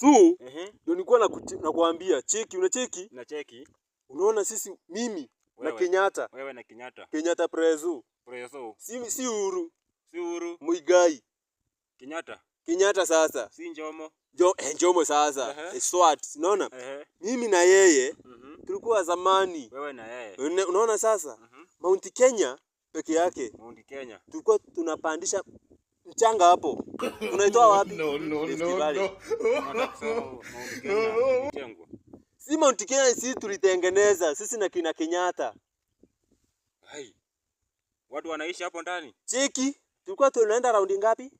So ndio nilikuwa nakuambia, cheki, unacheki? Na cheki. Unaona sisi, mimi na Wewe. Kenyatta, Wewe na Kenyatta. Kenyatta prezo, Preso. si Uhuru, Si Uhuru. Muigai, Kenyatta. Kenyatta sasa. Si Njomo. Njomo sasa. SWAT, unaona? Mimi na yeye tulikuwa zamani. Wewe na yeye. Unaona sasa? Mount Kenya peke yake Mount Kenya. tulikuwa tunapandisha mchanga hapo. Tunaitoa wapi? No, no, Rift no, Valley. no. Unataka kusema Mount Kenya ilijengwa. Si Mount Kenya sisi tulitengeneza, sisi na kina Kenyatta. Hai. Watu wanaishi hapo ndani? Cheki, tulikuwa tunaenda raundi ngapi?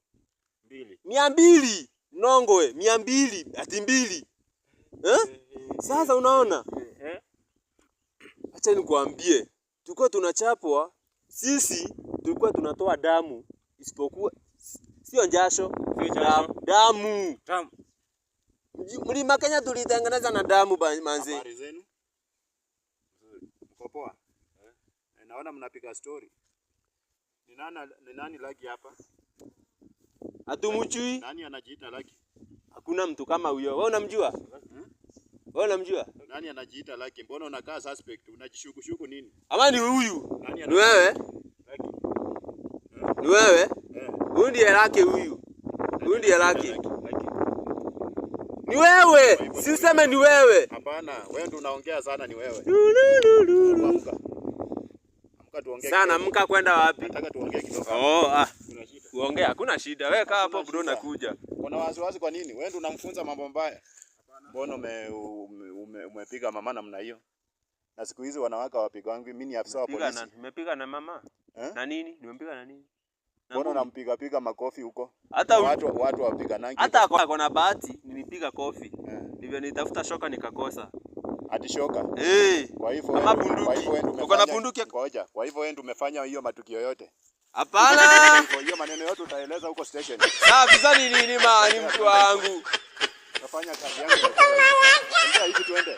Mbili. 200. Nongwe, 200, ati mbili. Eh? Sasa unaona? Eh? Acha nikuambie, tulikuwa tunachapwa, sisi tulikuwa tunatoa damu, isipokuwa sio jasho, Sio jasho. Damu. Damu. Mlima Kenya tulitengeneza na damu manzi. Habari zenu? Mko poa? Eh, naona mnapiga story. Ni nani Lucky hapa? Hatumjui. Nani anajiita Lucky? Hakuna mtu kama huyo. Wewe unamjua? Wewe unamjua? Nani anajiita Lucky? Mbona unakaa suspect? Unajishukushuku nini? Ama ni huyu? Nani Ni anajiita wewe? Lucky? Ni wewe? Eh. Huyu ndiye Lucky huyu. Huyu ndiye Lucky. Lucky. Ni wewe. Si useme ni wewe. Hapana, wewe ndio unaongea sana, ni wewe. Lulululu. Amka. Amka tuongee. Sana kidogo. amka kwenda wapi? Nataka tuongee kidogo. Oh, ah. Kuna shida. Kuongea hakuna shida. Wewe kaa hapo Hakuna bro, shida. nakuja. Kuna wasiwasi kwa nini? Wewe ndio unamfunza mambo mbaya. Mbona umepiga mama namna hiyo? Na siku hizi wanawake hawapigwangwi. Mimi ni afisa wa Nimepiga polisi. na nimepiga na mama. Eh? Na nini? Nimepiga na nini? Na Mbona ngumi. unampiga piga makofi huko? Hata Watu wapiganangi. hata ako na bahati nilipiga kofi. Eh. Ndivyo nitafuta shoka nikakosa. Ati shoka. Eh. Kwa hivyo Ama wewe, kwa hivyo wewe bunduki. ndio Uko na umefanya bunduki? Ngoja. Kwa hivyo wewe ndio umefanya hiyo matukio yote. Hapana. Kwa hiyo maneno yote utaeleza huko station. Safi sana, ni nini ni mtu wangu. Nafanya kazi yangu. Ongea hivi tuende.